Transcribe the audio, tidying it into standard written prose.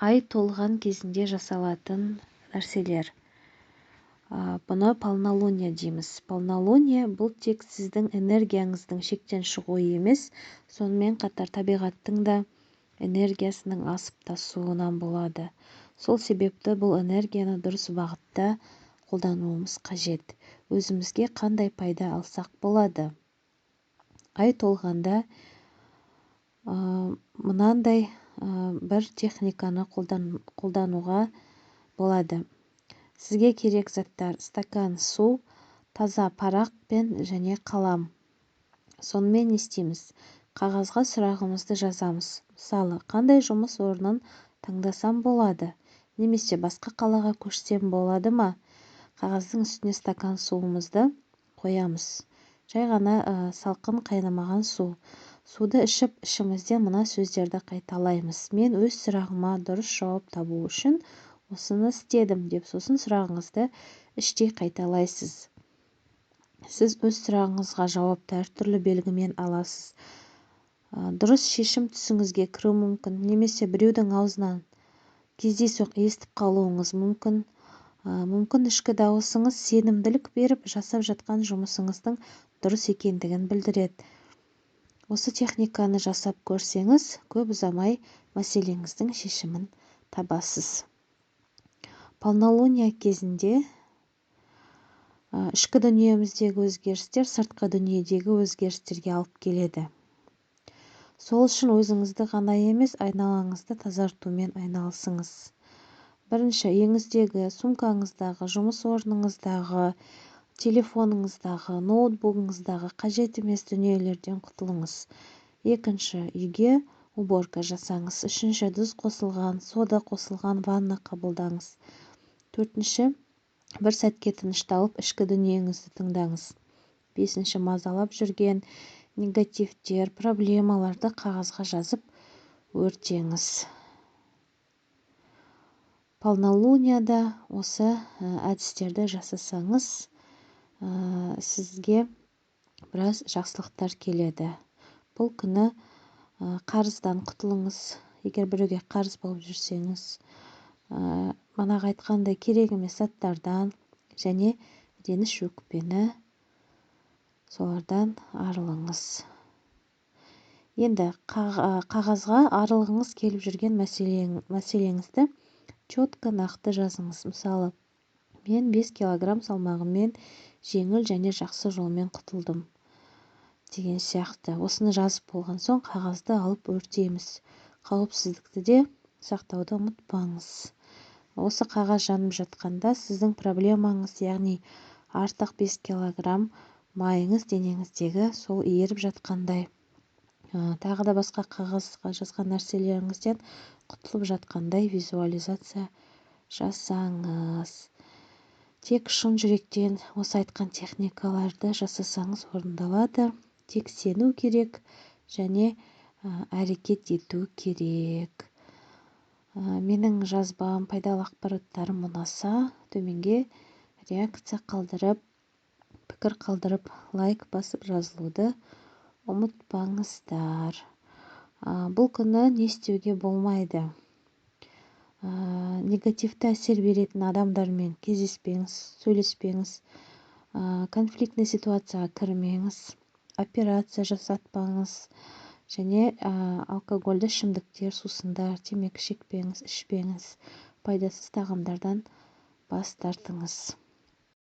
Ай толған кезінде жасалатын нәрселер. Бұны полнолуние дейміз. Полнолуние бұл тек сіздің энергияңыздың шектен шығуы емес, сонымен қатар табиғаттың да энергиясының асып тасуынан болады. Сол себепті бұл энергияны дұрыс бағытта қолдануымыз қажет. Өзімізге қандай пайда алсақ болады? Ай толғанда мынандай бір техниканы қолдануға болады. Сізге керек заттар: стакан су, таза парақ пен және қалам. Сонымен не істейміз? Қағазға сұрағымызды жазамыз. Мысалы, қандай жұмыс орнын таңдасам болады немесе басқа қалаға көшсем болады ма? Қағаздың үстіне стакан суымызды қоямыз. Жай ғана салқын, қайнамаған су. Суды ішіп, ішімізден мына сөздерді қайталаймыз: «Мен өз сұрағыма дұрыс жауап табу үшін осыны істедім», – деп. Сосын сұрағыңызды іштей қайталайсыз. Сіз өз сұрағыңызға жауапты әртүрлі белгімен аласыз. Дұрыс шешім түсіңізге кіруі мүмкін немесе біреудің аузынан кездейсоқ естіп қалуыңыз мүмкін. Мүмкін, ішкі дауысыңыз сенімділік беріп, жасап жатқан жұмысыңыздың дұрыс екендігін білдіреді. Осы техниканы жасап көрсеңіз, көп ұзамай мәселеңіздің шешімін табасыз. Полнолуние кезінде ішкі дүниеміздегі өзгерістер сыртқы дүниедегі өзгерістерге алып келеді. Сол үшін өзіңізді ғана емес, айналаңызды тазартумен айналысыңыз. Бірінші, үйіңіздегі, сумкаңыздағы, жұмыс орныңыздағы, телефоныңыздағы, ноутбугыңыздағы қажет емес дүниелерден құтылыңыз. Екінші, үйге уборка жасаңыз. Үшінші, тұз қосылған, сода қосылған ванна қабылдаңыз. Төртінші, бір сәтке тынышталып, ішкі дүниеңізді тыңдаңыз. Бесінші, мазалап жүрген негативтер, проблемаларды қағазға жазып, өртеңіз. Полнолунияда осы әдістерді жасасаңыз, сізге біраз жақсылықтар келеді. Бұл күні қарыздан құтылыңыз. Егер біреуге қарыз болып жүрсеңіз, манағы айтқандай керек емес заттардан және реніш, өкпені, солардан арылыңыз. Енді қағазға арылғыңыз келіп жүрген мәселеңізді четко, нақты жазыңыз. Мысалы, «Мен 5 килограмм салмағыммен жеңіл және жақсы жолмен құтылдым» деген сияқты. Осыны жазып болған соң, қағазды алып өртейміз. Қауіпсіздікті де сақтауды ұмытпаңыз. Осы қағаз жанып жатқанда сіздің проблемаңыз, яғни артық 5 килограмм майыңыз денеңіздегі, сол еріп жатқандай, тағы да басқа қағазға жазған нәрселеріңізден құтылып жатқандай визуализация жасаңыз. Тек шын жүректен осы айтқан техникаларды жасасаңыз, орындалады. Тек сену керек және әрекет ету керек. Менің жазбам, пайдалы ақпараттарым ұнаса, төменге реакция қалдырып, пікір қалдырып, лайк басып, жазылуды ұмытпаңыздар. Бұл күні не істеуге болмайды? Негативті әсер беретін адамдармен кездеспеңіз, сөйлеспеңіз, конфликтный ситуацияға кірмеңіз, операция жасатпаңыз және алкогольді ішімдіктер, сусындар, темекі шекпеңіз, ішпеңіз, пайдасыз тағамдардан бас тартыңыз.